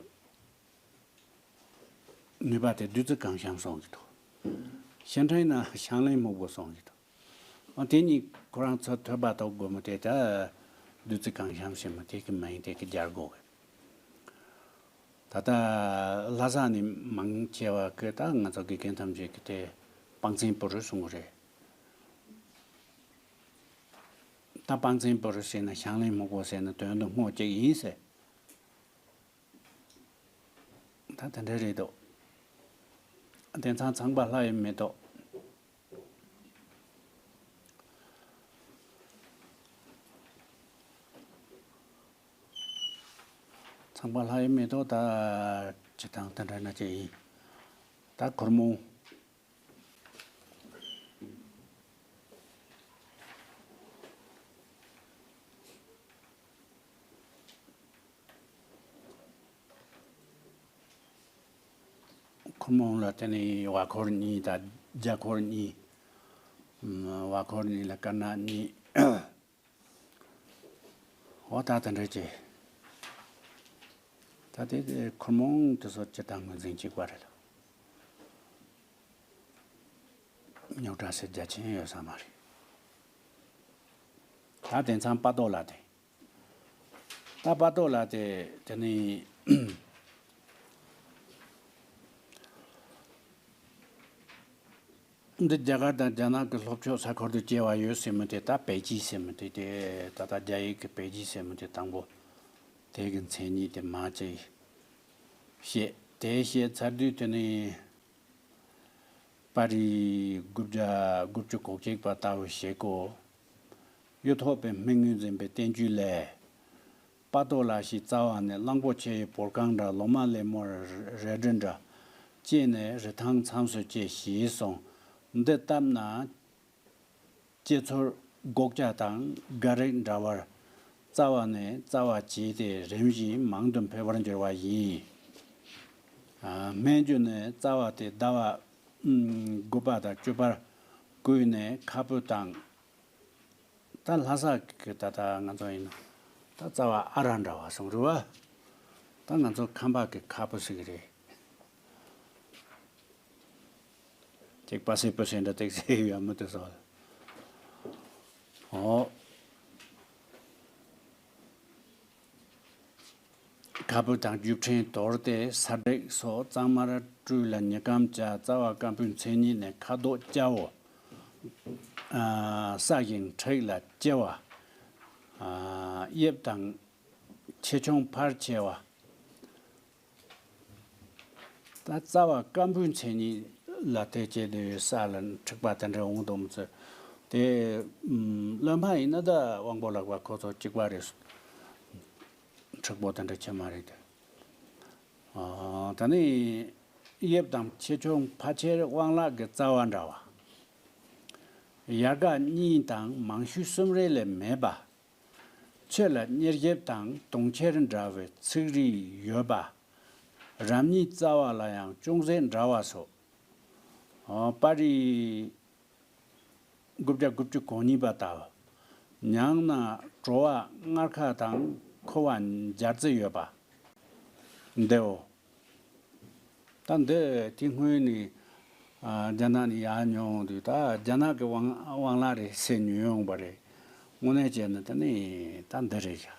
ནུས་པ་དེ་བདུད་རྩི་གང་ཤམ་གསུངས་ཀྱི་འདུག་ཤན་ཁྲའི་ནང་ཤང་ལེན་སྨུག་པོ་གསུངས་ཀྱི་འདུག་ཨ། དེ་གཉིས་ཁོ་རང་ཚོ་ཐོད་པ་གཏུགས་དགོས་མོད་དེ་ད་བདུད་རྩི་གང་ཤམ་ཞེས་མོད་དེ་གི་མིང་དེ་གི་སྦྱར་དགོས་གི། ད་ལྟ་ལྷ་ས་ནས་མང་ཆེ་བ་གི་ད་ང་ཚོ་དགེ་རྒན་ཐམས་ཅད་ཀྱི་དེ་པང་ཚན་པུ་རི་གསུང་གི་རེད། ད་པང་ཚན་པུ་རི་ཟེར་ན་ཤང་ལེན་སྨུག་པོ་ཟེར་ན་དོན་དུ་སྨོ་གཅིག་ཡིན་ཟེར། ད་དེ་འདྲ་རེད་དོ། དེང་སང་ཚངས་པ་ལྷ་ཡི་མེ་ཏོག་ཚངས་པ་ལྷ་ཡི་མེ་ཏོག་ད་སྤྱིར་བཏང་དེ་འདྲ་ན་ཅི་ཡིན། ད་གུར་མོ། གུར་མོ་ལ་དེ་ནས་བ་འཁོར་གཉིས་དང་རྒྱ་འཁོར་གཉིས། ཨམ། བ་འཁོར་གཉིས་ལ་དཀར་ནག་གཉིས། འོ་ད་དེ་འདྲ་བྱས། ད་དེ་གི་གུར་མོ་དེ་ཚོ་སྤྱིར་བཏང་ངོས་འཛིན་གཅིག་པ་རེད་ལ། རྙོག་དྲ་ཟེར་རྒྱ་ཆེན་ཡོད་ས་མ་རེད། ད་དེང་སང་དཔའ་རྟོགས་ལ་དེ། ད་དཔའ་རྟོགས་ལ་དེ་དེ་ནི། འདི་རྒྱ་གར་དང་རྒྱ་ནག་གི་ལྷོ་ཕྱོགས་ས་ཁུལ་དུ་སྐྱེ་བ་ཡོད་ཟེར་མི་དེ་ད་པེ་ཅི་ཟེར་མི་དེ་དེ་ད་ལྟ་རྒྱ་ཡིག་གི་པེ་ཅི་ཟེར་མི་དེ་དང་པོ་དེ་གི་མཚན་ཉིད་དེ་མ་ཅིག་བཤད། དེ་བཤད་ཚར་དུས་དེ་ནི་པར་རིས་དགུ་བརྒྱ་དགུ་བཅུ་གོ་གཅིག་པ་ལྟ་བུ་ཞིག་གོ། གཡུ་ཐོག་པའི་མིག་དངོས་འཛིན་པའི་བསྟན་བཅོས་ལས། པ་ཏོ་ལ་ཞེས་བཙལ་བ་ནི། གླང་པོ་ཆེ་ཡི་བོར་ཁང་འདྲ། ལོ་མ་ལེབ་མོ་རལ་གྲི་འདྲ། ཅེས་ནས་རི་ཐང་མཚམས་སུ་སྐྱེས་ཞེས་གསུངས། འདི་བཏབ་ན་ལྕེ་ཚོར་སྒོག་སྐྱ་དང་སྒ་རིགས་འདྲ་བར་བཙལ་བ་ནས་བཙལ་བ་བྱས་ཏེ་རིམ་བཞིན་མང་དུ་འཕེལ་བར་འགྱུར་བ་ཡིན། ཨ། སྨན་རྒྱུ་ནི་རྩ་བ་དེ་ཟླ་བ་དགུ་པ་དང་བཅུ་པར་བརྐོས་ནས་ཁ་སྤུ་དང་། ད་ལྷ་ས་གི་ད་ལྟ་ང་ཚོ་ཡིན་ན་ད་རྩ་བ་ཨ་ར་འདྲ་བ་སོང་རེད་བ། ད་ང་ཚོ་ཁམས་པ་གི་ཁ་སྤུ་ཟེར་གི་རེད། ཅིག་པ་སེ་པོ་སེ་འདྲ་ཏིག་སེ་ཡོད་མི་དེ་སོགས། ཨོ། ཁ་སྤུ་དང་རྒྱུ་ཕྲན་དོར་ཏེ་ས་དྲེག་སོགས་གཙང་མར་བཀྲུས་ལ་མྱི་སྐམ་བྱ། རྩ་བ་སྐམ་པོའི་མཚན་ཉིད་ནི་ཁ་དོག་སྐྱ་བོ། ཨ། སྲ་ཞིང་མཁྲེགས་ལ་ལྕི་བ། ཨ། དབྱིབས་དང་ཆེ་ཆུང་ཕལ་ཆེ་བ། ད་རྩ་བ་སྐམ་པོའི་མཚན་ཉིད་ལ་དེ་བྱས་ཏེ་ས་ལ་མཁྲེགས་པ་དེ་འདྲ་འོང་དུ་མི་ཚོད། དེ་བློན་ཕ་ཡིན་ན་ད་དབང་པོ་ལགས་པ་ཁོ་ཚོ་གཅིག་པ་རེད། མཁྲེགས་པོ་དེ་འདྲ་ཆེ་མ་རེད་དེ། ཨ། ད་ནི་དབྱིབས་དང་ཆེ་ཆུང་ཕལ་ཆེར་དབང་ལག་གི་རྩ་བ་འདྲ་བ། ཡལ་ག་གཉིས་དང་མང་ཤོས་གསུམ་རེ་ལས་མེད་པ། ཕྱི་ལ་གཉེར་ཞིབ་དང་དུང་ཕྱུར་འདྲ་བའི་ཚིགས་རིས་ཡོད་པ། རབ་རྨིས་རྩ་བ་ལ་ཡང་ཅུང་ཟད་འདྲ་བ་སོགས། ཨ། པར་རིས་དགུ་བརྒྱ་དགུ་བཅུ་གོ་གཉིས་པ་ལྟ་བུ། མྱང་ན་བྲོ་བ་མངར་ཁ་དང་ཁུ་བ་འབྱར་རྩི་ཡོད་པ། འདིའོ། ད་འདི་དེ་སྔོན་ནས། ཨ། རྒྱ་ནག་ནས་ཡར་ཉོ་འོང་དུས་ད་རྒྱ་ནག་གི་དབང་དབང་ལག་རེད་ཟེར་ཉོས་ཡོང་བ་རེད། དངོས་གནས་བྱས་ན་ད་ནི་ད་འདི་རེད་ཤག་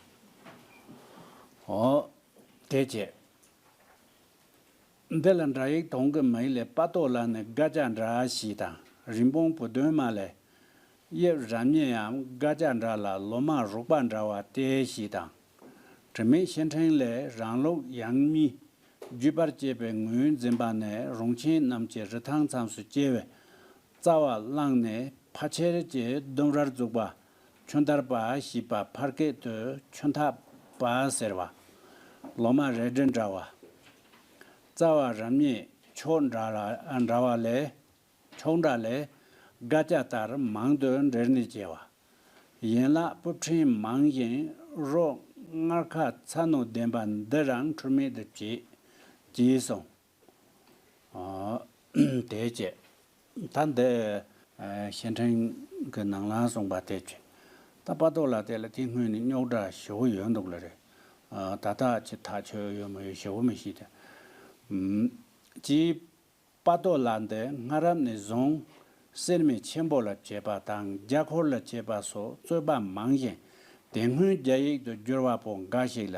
ཨོ། དེ་བྱས། འདི་ལ་འདྲ་ཡིག་དོང་གི་མིང་ལས་པ་ཏོ་ལ་ནི་སྒ་སྐྱ་འདྲ་ཞེས་དང་། རིན་སྤུངས་བུ་སྟོན་མ་ལས། དབྱིབས་རབ་རྨིས་ཡང་སྒ་སྐྱ་འདྲ་ལ་ལོ་མ་རུག་པ་འདྲ་བ་སྟེ་ཞེས་དང་། དྲི་མེད་ཤེལ་ཕྲེང་ལས་རང་ལུགས་ཡང་སྨིན་བརྒྱུད་པར་བཅས་པའི་ངོས་འཛིན་པ་ནི་རུང་ཆེན་རྣམས་ཀྱི་རི་ཐང་མཚམས་སུ་སྐྱེ་བའི་རྩ་བ་བླངས་ནས་ཕལ་ཆེར་གྱི་ལྡུམ་རར་བཙུགས་པ། ཆུ་འདར་པ་ཞེས་པ་ཕལ་སྐད་དུ་ཆུ་འཐག་པ་ཟེར་བ། ལོ་མ་རལ་གྲི་འདྲ་བ། རྩ་བ་རབ་རྨིས་མཆོག་འདྲ་ལ་འདྲ་བ་ལས། མཆོག་འདྲ་ལས་སྒ་སྐྱ་ལྟར་མང་དུ་འབྲེལ་ནས་སྐྱེ་བ། ཡན་ལག་སྤུ་ཕྲེང་མང་ཞིང་རོ་མངར་ཁ་ཚ་ནུ་ལྡན་པ་འདི་རང་འཁྲུལ་མེད་དུ་བྱེད་ཅེས་གསུངས། ཨ། དེ་བྱས། ད་འདི་ཨ་ཤེལ་ཕྲེང་གི་ནང་ལ་གསུངས་པ་དེ་བྱས། ད་པ་ཏོ་ལ་དེ་ལ་དེ་སྔོན་ནས་རྙོག་དྲ་ཞེ་པོ་ཡོད་འདུག་ལ་རེད། ཨ། ད་ལྟ་ཅི་ཐག་ཆོད་ཡོད་མ་ཡོད་ཞེ་པོ་མི་ཤེས་ཏེ། ཨམ། ཅེས། པ་ཏོ་ལ་འདི་སྔ་རབས་ནས་བཟུང་གསེར་མིག་ཆེན་པོ་ལ་བྱེད་པ་དང་རྒྱ་འཁོར་ལ་བྱེད་པ་སོགས་རྩོད་པ་མང་ཞིང་། དེ་སྔོན་རྒྱ་ཡིག་ཏུ་བསྒྱུར་བ་པོ་འགའ་ཞིག་ལ་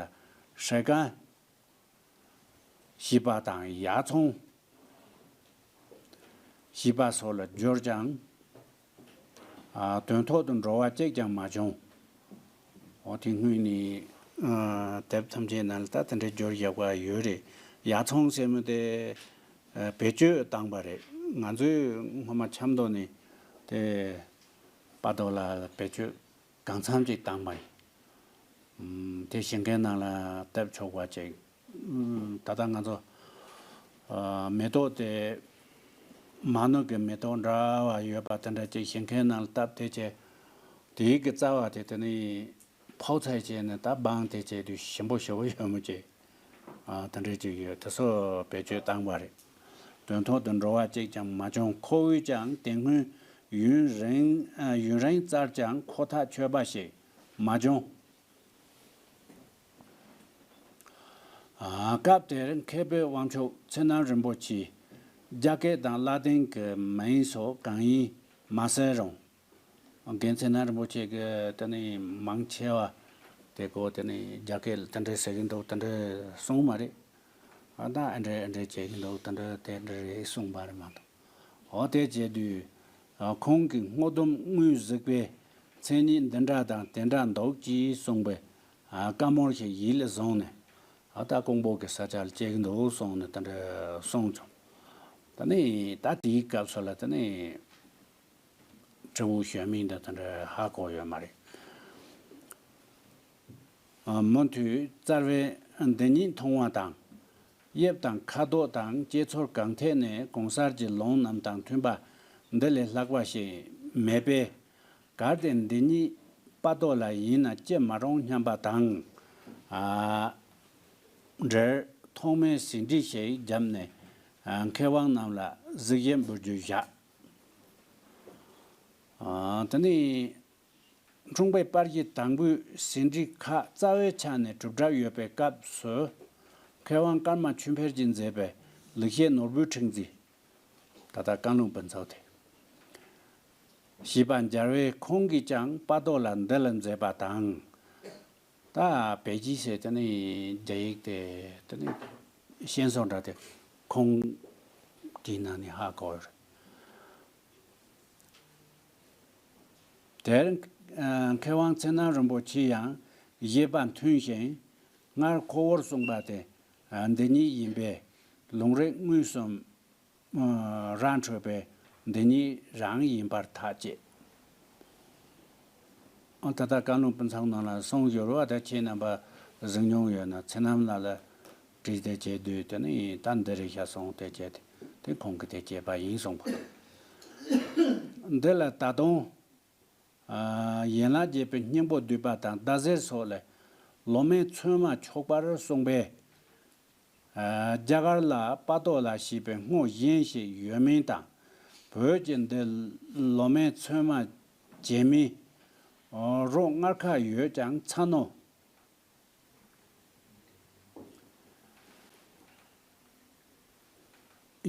ཧྲེ་ཀན་ཞེས་པ་དང་ཡ་ཚོང་ཞེས་པ་སོགས་ལ་བསྒྱུར་ཀྱང་། ཨ། དོན་ཐོག་ཏུ་འགྲོ་བ་གཅིག་ཀྱང་མ་བྱུང་། འོ། དེ་སྔོན་ནས་ཨ་དེབ་ཐམས་ཅད་ནང་ལ་ད་དེ་འདྲའི་སྦྱོར་བཞག་པ་ཡོད་རེད། ཡ་ཚོང་ཟེར་མི་དེ་ཨ་བེད་སྤྱོད་བཏང་པ་རེད། ང་ཚོས་སྔོན་མ་ཆབ་མདོ་ནས་དེ་པ་ཏོ་ལ་བེད་སྤྱོད་གང་འཚམ་ཅིག་བཏང་པ་ཡིན། ཨམ། དེ་བཞེངས་མཁན་ནང་ལ་བཏབ་ཆོག་པ་ཅིག་ཨམ། ད་ལྟ་ང་ཚོ་ཨ་མེ་ཏོག་དེ་མ་ནུ་གི་མེ་ཏོག་འདྲ་བ་ཡོད་པ་དེ་འདྲ་ཅིག་བཞེངས་མཁན་ནང་ལ་བཏབ་དེ་བྱས། དེའི་གི་རྩ་བ་དེ་དེ་ནས་ཕོག་ཚད་བྱས་ནས་ད་སྦང་དེ་བྱས་དུས་ཞིམ་པོ་ཞེ་པོ་ཡོད་མོད་ཀྱི། ཨ། དེ་འདྲ་ཅིག་ཡོད། དེ་ཚོ་བེད་སྤྱོད་བཏང་བ་རེད། དོན་ཐོག་ཏུ་འགྲོ་བ་གཅིག་ཀྱང་མ་བྱུང་། ཁོ་བོས་ཀྱང་དེ་སྔོན་ཡུན་རིང་ཨ་ཡུན་རིང་བཙལ་ཀྱང་ཁོ་ཐག་ཆོད་པ་ཞིག་མ་བྱུང་། ཨ། སྐབས་དེར་མཁས་པའི་དབང་ཕྱུག་མཚན་ནམ་རིན་པོ་ཆེས་རྒྱ་སྐད་དང་ལ་ཏིང་གི་མིང་སོགས་གང་ཡིན་མ་གསལ་རུང་། རྒན་མཚན་ནམ་རིན་པོ་ཆེ་གིས་དེ་ནི་མང་ཆེ་བ་དེ་གོ་དེ་ནི་རྒྱ་སྐད་ལ་དེ་འདྲ་ཟེར་གྱི་འདུག་དེ་འདྲ་གསུངས་མ་རེད། ཨ། ད་ཨ་འདྲ་ཨ་འདྲ་བྱེད་ཀྱི་འདུག་དེ་འདྲ་དེ་འདྲ་རེད་གསུངས་པ་རེད་མ་གཏོགས། འོ་དེ་བྱས་དུས། ཨ། ཁོང་གིས་སྔོ་ལྡུམ་དངོས་གཟིགས་པའི་མཚན་ཉིད་འདི་འདྲ་དང་དེ་འདྲ་འདུག་ཅེས་གསུངས་པས། ཨ། བཀའ་མོལ་ཞིག་ཡིད་ལ་བཟུང་ནས། ཨ། ད་ཀོང་པོ་གི་ས་ཆ་ལ་སྐྱེལ་གྱི་འདུག་གསུངས་ནས་དེ་འདྲ་གསུངས་བྱུང་། ད་ནི་ད་དེའི་སྐབས་སུ་ལ་དེ་ནི་དྲིལ་བུ་ཞོན་མིན་འདི་དེ་འདྲ་ཧ་གོ་ཡོད་མ་རེད། ཨ། མུ་མཐུད་རྩ་བའི་འདི་ཉིད་མཐོང་བ་དང་། དབྱིབས་དང་ཁ་དོག་དང་སྐྱེ་ཚུལ་གང་ཐད་ནས་གོང་གསལ་གྱི་ལུང་རྣམས་དང་མཐུན་པ་འདི་ལས་ལྷག་པ་ཞིག་མེད་པས། གལ་ཏེ་འདི་ཉིད་དཔའ་རྟུལ་ལ་ཡིན་ན་ཅི་མ་རུང་སྙམ་པ་དང་། ཨ། འདིར་ཐོག་མའི་ཟིན་བྲིས་ཤིག་བརྒྱབ་ནས། ཨ། མཁས་དབང་རྣམས་ལ་གཟིགས་ཞིབ་འབུལ་རྒྱུ་བཞག། ཨ། དེ་ནི། འཁྲུངས་པའི་པར་གཞི་དང་པོའི་ཟིན་བྲིས་ཁག་རྩ་བའི་ཆ་ནས་གྲུབ་འབྲས་ཡོད་པའི་སྐབས་སུ། མཁས་དབང་ཀརྨ་ཆོས་འཕེལ་གྱིས་མཛད་པའི་ལེགས་བཤད་ནོར་བུའི་ཕྲེང་མཛེས། ད་ལྟ་བཀའ་ལུང་ཕུན་ཚོགས་དེ། ཞེས་པ་སྦྱར་བས་ཁོང་གིས་ཀྱང་དཔའ་རྟུལ་ལ་འདི་ལ་མཛད་པ་དང་། ད་བེ་ཇི་ཟེར་དེ་ནི་རྒྱ་ཡིག་དེ་དེ་ནི་ཤེས་སོང་འདྲ་དེ་ཁོང་གི་ནང་ནས་ཧ་གོ་ཡོད་རེད། དེར། ཨ། མཁས་དབང་ཚེ་རྣམ་རིན་པོ་ཆེ་ཡང་བཞེད་པ་མཐུན་ཞིང་། སྔར་ཁོ་བོར་གསུངས་པ་དེ། ཨ། འདི་ཉིད་ཡིན་པས། ལུང་རིགས་མངོན་སུམ། ཨ། རང་འཕྲོད་པས་འདི་ཉིད་རང་ཡིན་པར་ཐག་བཅད། ཨ། ད་ལྟ་བཀའ་ལུང་ཕུན་ཚོགས་ནང་ལ་གསུངས་ཡོད་རེད་བ། ད་ཁྱེད་རྣམ་པ་གཟིགས་མྱོང་ཡོད་ན། ཚེ་རྣམ་ལགས་ལ་དྲིས་ཏེ་བྱས་དུས་དེ་ནི་ད་འདི་རེད་ཤག་གསུངས་ཏེ་བྱས་ཏེ། དེ་ཁོང་གིས་དེ་བྱས་པ་ཡིན་གསུངས་པ། འདི་ལ་ད་དུང་། ཨ། ཡན་ལག་བརྒྱད་པའི་སྙིང་པོ་བསྡུས་པ་དང་ཟླ་ཟེར་སོགས་ལས་ལོ་མའི་མཚོན་མ་འཁྱོག་པར་གསུངས་པས། ཨ། རྒྱ་གར་ལ་དཔའ་རྟུལ་ལ་ཞེས་པའི་སྔོ་གཞན་ཞིག་ཡོད་མིན་དང་། བོད་ཀྱི་འདི་ལོ་མའི་མཚོན་མ་བྱེད་མིན། ཨོ། རོ་མངར་ཁ་ཡོད་ཀྱང་ཚ་རྣོ།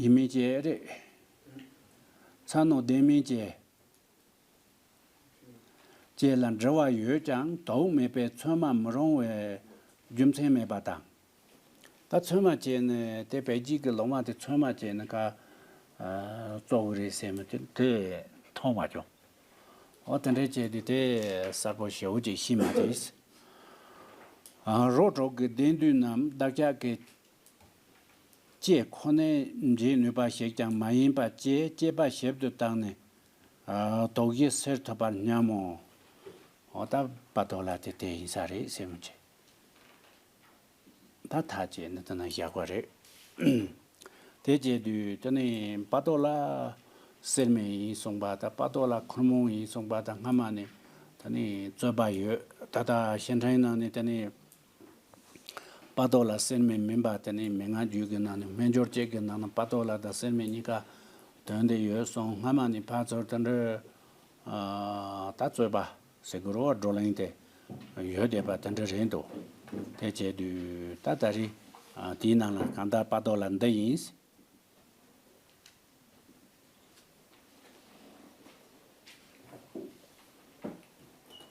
ཡིན་མིན་བཅས་རེད། ཚ་རྣོ་ལྡན་མིན་བཅས། བཅས་ལ་འབྲེལ་བ་ཡོད་ཀྱང་དོགས་མེད་པས་མཚོན་མ་མི་རུང་བའི་རྒྱུ་མཚན་མེད་པ་དང་། ད་མཚོན་མ་བྱས་ནས་དེ་བེད་སྤྱོད་ཀྱི་ལོ་མ་དེ་མཚོན་མ་བྱས་ནས་ཀ། ཨ། བཙོག་གི་རེད་ཟེར་མི་དེ་དེ་མཐོང་མ་བྱུང་། འོ་དེ་འདྲའི་བྱས་དུས་དེ་གསལ་པོ་ཞེ་པོ་ཅིག་ཤེས་མ་ཐུབ། ཨ། རོ་དྲུག་གི་ལྡན་དུས་རྣམས་བདག་ཅག་གི་ལྕེ་ཁོ་ནས་འབྱེད་ནུས་པ་ཞིག་ཀྱང་མ་ཡིན་པ་བཅས་དཔྱད་པ་ཞིབ་ཏུ་བཏང་ནས། ཨ། དོགས་གཞི་སེལ་ཐུབ་པར་སྙམ་མོ། འོ་ད་དཔའ་རྟུལ་ལ་དེ་དེ་ཡིན་ས་རེད་ཟེར་མི་བྱེད། ད་ཐག་བཅད་ནས་དེ་ན་བཞག་པ་རེད། དེ་བྱས་དུས་དེ་ནི་དཔའ་རྟུལ་ལ་སེལ་མེད་ཡིན་གསུངས་པ་དང་། དཔའ་རྟུལ་ལ་ཁོར་མོ་ཡིན་གསུངས་པ་དང་། སྔ་མ་ནས་དེ་ནི་རྩོད་པ་ཡོད། ད་ལྟ་བཤད་ཁྲིམས་ནང་ནས་དེ་ནི་དཔའ་རྟུལ་ལ་སེལ་མེད་མིན་པ་དེ་ནི་མན་ངག་རྒྱུད་ཀྱི་ནང་ནས། སྨན་སྦྱོར་བཅས་ཀྱི་ནང་ན་དཔའ་རྟུལ་ལ་དང་སེལ་མེད་གཉིས་ཀ་དོན་དེ་ཡོད་གསུངས། སྔ་མ་ནས་ཕར་ཚུར་དེ་འདྲ། ཨ། ད་རྩོད་པ་ཟེར་དགོས་རེད་བ། བགྲོ་གླེང་དེ་ཡོད་བསྡད་པ་དེ་འདྲ་རེད་འདུག་དེ་བྱས་དུས་ད་ད་རེས། ཨ། དེའི་ནང་ལ་གང་ལྟར་དཔའ་རྟུལ་ལ་འདི་ཡིན།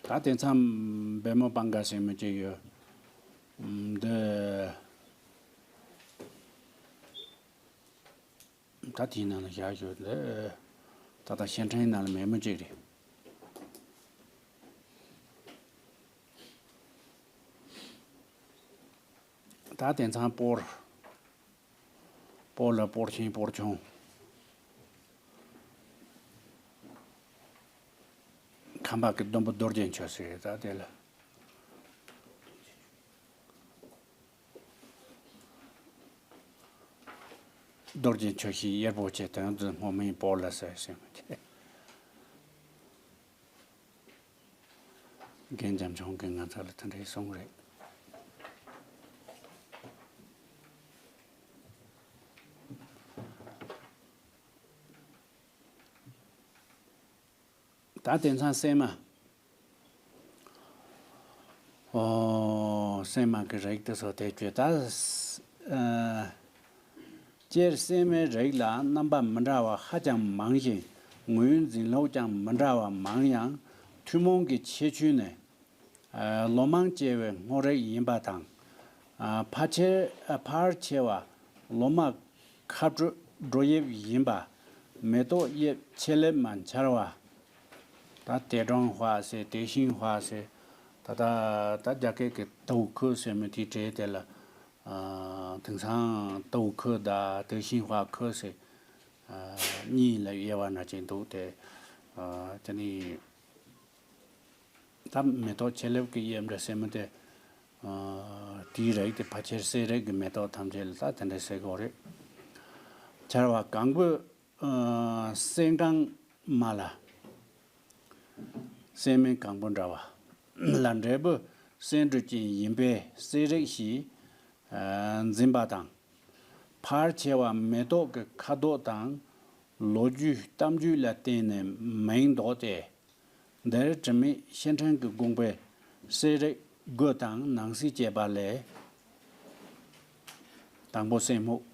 ད་དེང་སང་བེ་མོ་པང་ག་ཟེར་མི་ཅིག་ཡོད། འདི། ད་དེའི་ནང་ལ་བཞག་ཞོར་ལ། ད་ལྟ་བཤད་ཁྲིམས་ནང་ལ་མེད་མོ་གཅིག་རེད། ད་དེང་སང་སྤོར། སྤོར་ལ་སྤོར་ཆེན་སྤོར་ཆུང་། ཁམས་པ་གི་སྡོང་པོ་རྡོ་རྗེ་མཆོག་ཟེར། ད་དེ་ལ། རྡོ་རྗེ་མཆོག་ཞེས་གཡེར་པོ་བྱས། དོན་དུ་སྔོན་མའི་སྤོར་ལ་ཟེར་ཞིང་། རྒན་འཇམ་ཆུང་གིས་ང་ཚོ་ལ་དེ་འདྲའི་གསུངས་རེད། ད་དེང་སང་སྲན་མ། ཨོ། སྲན་མ་གི་རིགས་དེ་ཚོ་དེ་བཅོས། ད། ཨ། སྤྱིར་སྲན་མའི་རིགས་ལ་རྣམ་པ་མི་འདྲ་བ་ཧ་ཅང་མང་ཞིང་། ངོས་འཛིན་ལུགས་ཀྱང་མི་འདྲ་བ་མང་ཡང་། ཐུན་མོང་གི་ཁྱད་ཆོས་ནི། ཨ། ལོ་མང་སྐྱེ་བའི་སྔོ་རིགས་ཡིན་པ་དང་། ཨ། ཕལ་ཆེར། ཨ། ཕལ་ཆེ་བ་ལོ་མ་ཁ་སྤྲོད་འགྲོ་དབྱིབས་ཡིན་པ། མེ་ཏོག་དབྱིབས་ཆེ་ལེབ་མ་འཕྱར་བ། ད་ཏེ་ཀྲང་ཧྭ་ཟེར་ཏེ་ཤིང་ཧྭ་ཟེར། ད་ད་ད་རྒྱ་སྐད་ཀྱི་ཏའུ་ཁུ་ཟེར་མི་དེའི་གྲས་དེ་ལ། ཨ། དེང་སང་ཏའུ་ཁུ་དང་ཏེ་ཤིང་ཧྭ་ཁུ་ཟེར། ཨ། གཉིས་ལ་དབྱེ་བ་འདྲ་ཅིག་འདུག་སྟེ། ཨ། དེ་ནི། ད་མེ་ཏོག་ཆེ་ལེབ་ཀྱི་དབྱིབས་འདྲ་ཟེར་མི་དེ། ཨ། དེའི་རིགས་དེ་ཕལ་ཆེར་གསེར་རིགས་ཀྱི་མེ་ཏོག་ཐམས་ཅད་ལ་ད་དེ་འདྲ་ཟེར་གྱི་ཡོད་རེད། འཕྱར་བ་གང་པོས། ཨ། སྲན་གང་མ་ལ། སྲན་མའི་གང་པོ་འདྲ་བ་ལ་འབྲས་བུ་སྲན་འབྲུ་ཅན་ཡིན་པས་གསེར་རིགས་ཞེས། ཨ། འཛིན་པ་དང་། ཕལ་ཆེ་བ་མེ་ཏོག་གི་ཁ་དོག་དང་ལོ་རྒྱུས་གཏམ་རྒྱུད་ལ་བརྟེན་ནས་མིང་འདོགས་ཏེ། འདིར་དྲི་མེད་བཤེས་སྤྲིང་གི་དགོངས་པས་གསེར་རིགས་དགུ་དང་ནང་གསེས་བཅས་པ་ལས། དང་པོ་སྲན་སྨུག།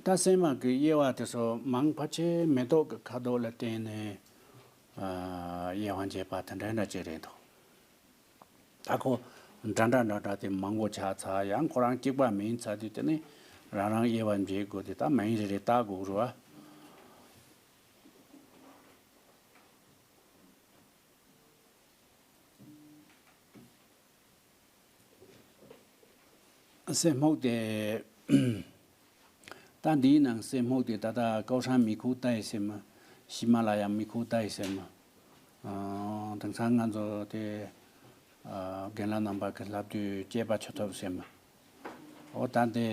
ད་སྲན་མ་གི་དབྱེ་བ་དེ་ཚོ་མང་ཕལ་ཆེར་མེ་ཏོག་གི་ཁ་དོག་ལ་བརྟེན་ནས། ཨ། དབྱེ་བ་འབྱེད་པ་དེ་འདྲ་འདྲ་ཅིག་རེད་འདུག་ད་ཁོ་འདྲ་འདྲ་འདྲ་འདྲ་དེ་མང་པོ་ཆགས་ཚར། ཡང་ཁོ་རང་གཅིག་པ་མིན་ཚར་དུས་དེ་ནི་རང་རང་དབྱེ་བ་འབྱེད་དགོས་དེ། ད་མིང་རེ་རེ་བཏགས་དགོས་རེད་བ། སྲན་སྨུག་དེ། ད་འདིའི་ནང་སྲན་སྨུག་དེ་ད་ལྟ་ཀའོ་ཧྲན་མི་ཁུག་ཏའི་ཟེར་མ། ཧི་མ་ལ་ཡ་མི་ཁུག་ཏའི་ཟེར་མ། ཨ། དེང་སང་ང་ཚོ་དེ། ཨ། རྒན་ལགས་རྣམ་པ་གི་ལབ་དུས་སྐྱེས་པ་ཆུ་ཐོབ་ཟེར་མ། འོ་ད་དེ་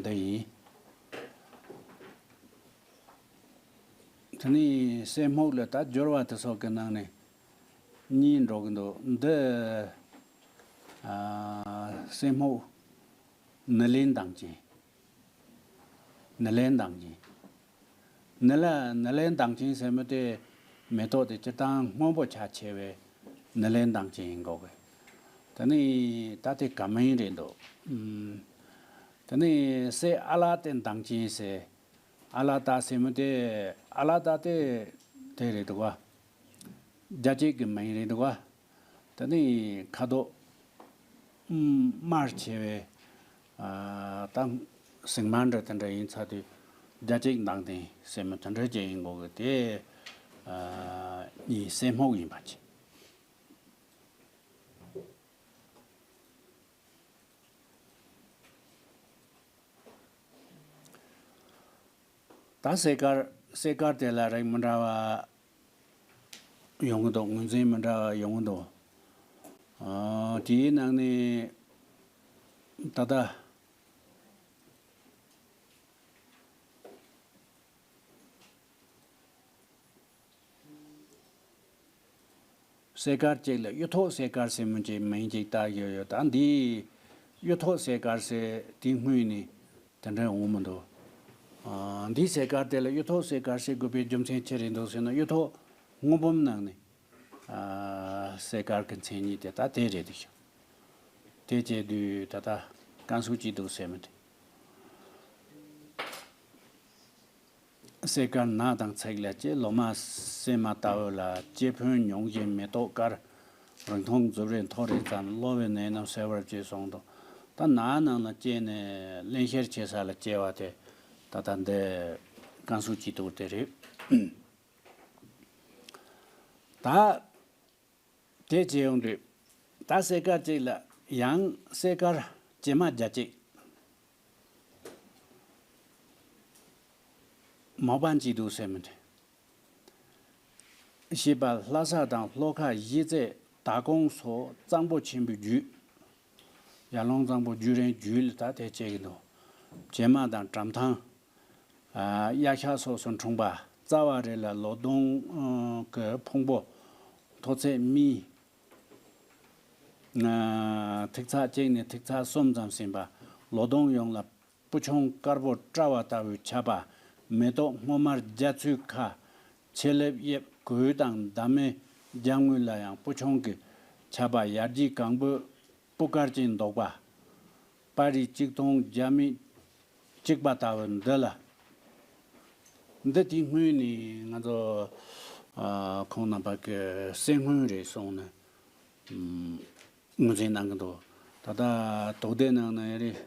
འདི་ཡིན། དེ་ནས་སྲན་སྨུག་ལ་ད་སྦྱོར་བ་དེ་ཚོ་གི་ནང་ནས་གཉིས་འགྲོ་གི་འདུག་འདི། ཨ། སྲན་སྨུག་ནི་ལེན་མདངས་ཅན། ནི་ལེན་མདངས་ཅན། ནི་ལ་ནི་ལེན་མདངས་ཅན་ཟེར་མི་དེ་མེ་ཏོག་དེ་སྤྱིར་བཏང་སྔོན་པོ་ཆ་ཆེ་བས་ནི་ལེན་མདངས་ཅན་ཡིན་དགོས་གི། དེ་ནས་ད་དེ་ག་མིན་རེད་འདུག་ཨུམ། དེ་ནས་སྲས་ཨ་ལ་ཏའི་མདངས་ཅན་ཟེར། ཨ་ལ་ཏ་ཟེར་མི་དེ། ཨ་ལ་ཏ་དེ་དེ་རེད་འདུག་བ། རྒྱ་སྐྱེགས་ཀྱི་མིང་རེད་འདུག་བ། དེ་ནི་ཁ་དོག་དམར་ཆེ་བས། ཨ། ད་ཟེགས་མ་འདྲ་དེ་འདྲ་ཡིན་ཚར་དུས་རྒྱ་སྐྱེགས་མདངས་ལྡན་ཟེར་མི་དེ་འདྲ་ཅིག་ཡིན་དགོས་གི། དེ། ཨ། གཉིས་སྲན་སྨུག་ཡིན་པ་བྱས། ད་སྲས་དཀར། སྲས་དཀར་དེ་ལ་རིགས་མི་འདྲ་བ་ཡོང་གི་འདུག་ངོས་འཛིན་མི་འདྲ་བ་ཡོང་གི་འདུག་ཨ། དེའི་ནང་ནས་ད་ལྟ། སྲས་དཀར་གཅིག་ལ་གཡུ་ཐོག་སྲས་དཀར་ཟེར་མི་གཅིག་མིང་གཅིག་བཏགས་ཡོད་ཡོད། ད་འདི་གཡུ་ཐོག་སྲས་དཀར་ཟེར་དེ་སྔོན་ནས་དེ་འདྲ་འོང་མི་འདུག་ཨ། འདི་སྲས་དཀར་དེ་ལ་གཡུ་ཐོག་སྲས་དཀར་ཟེར་དགོས་པའི་རྒྱུ་མཚན་ཅི་རེད་འདུག་ཟེར་ན། གཡུ་ཐོག་སྔོན་འབུམ་ནང་ནས། ཨ། སྲས་དཀར་གྱི་མཚན་ཉིད་དེ་ད་དེ་རེད་འདུག་དེ་བྱས་དུས་ད་ལྟ་བཀའ་ཟུར་གྱིས་འདུག་ཟེར་མི་དེ། སྲས་དཀར་ནགས་དང་ཚིག་ལ་སྐྱེས། ལོ་མ་སྲན་མ་ལྟ་བུ་ལ། སྐྱེ་ཕོན་མྱོང་བཞིན་མེ་ཏོག་དཀར། རིང་ཐུང་མཛུབ་རེ་མཐོ་རེ་ཙམ། གློ་བའི་ནད་རྣམས་སེལ་བར་བྱེད་གསུངས་འདུག་ད་ནགས་ནང་ལ་སྐྱེས་ནས་བརླན་གཤེར་ཆེ་ས་ལ་སྐྱེ་བ་དེ་ད་ལྟ་འདི་བཀའ་ཟུར་གྱིས་འདུག་དེ་རེད། ད། དེ་བྱས་ཡོང་དུས། ད་སྲས་དཀར་གཅིག་ལ་ཡང་སྲས་དཀར་བྱེ་མ་རྒྱ་གཅིག་མོ་པན་གཅིག་འདུག་ཟེར་མི་དེ། ཞེས་པ་ལྷ་ས་དང་ལྷོ་ཁ་གཞིས་རྩེ་དྭགས་ཀོང་སོགས་གཙང་པོ་ཆེན་པོའི་རྒྱུད། ཡར་ཀླུང་གཙང་པོ་རྒྱུད་རིམ་རྒྱུད་ལ་ད་དེ་བྱེད་ཀྱི་འདུག་བྱེ་མ་དང་གྲམ་ཐང་། ཨ། གཡག་ཤ་སོགས་སུ་འཁྲུངས་པ། རྩ་བ་རེ་ལ་ལོ་སྡོང་གི་ཕུང་པོ་མཐོ་ཚད་སྨི། ཨ། ཐིག་ཚད་གཅིག་ནས་ཐིག་ཚད་གསུམ་ཙམ་ཟིན་པ། ལོ་སྡོང་ཡོངས་ལ་སྤུ་ཆུང་དཀར་པོ་བཀྲ་བ་ལྟ་བུའི་ཆགས་པ། མེ་ཏོག་སྔོ་དམར་རྒྱ་ཚོས་ཁ། ཕྱེ་ལེབ་དབྱིབས་གོས་དང་འདབ་མའི་རྒྱབ་ངོས་ལ་ཡང་སྤུ་ཆུང་གི་ཆགས་པ། ཡར་རྒྱས་གང་བོས་སྤུ་དཀར་ཅན་འདོགས་པ། པར་རིས་གཅིག་མཐོང་རྒྱ་མི་གཅིག་པ་ལྟ་བུ་འདི་ལ། འདི་དེའི་སྔོན་ནས་ང་ཚོ། ཨ། ཁོང་རྣམ་པ་གི་གསེར་སྔོན་རེད་སོང་ནས། ཨུམ། ངོས་འཛིན་གནང་གི་འདུག་ད་ལྟ་དོག་སྡེ་ནང་ན་ཡ་རེད།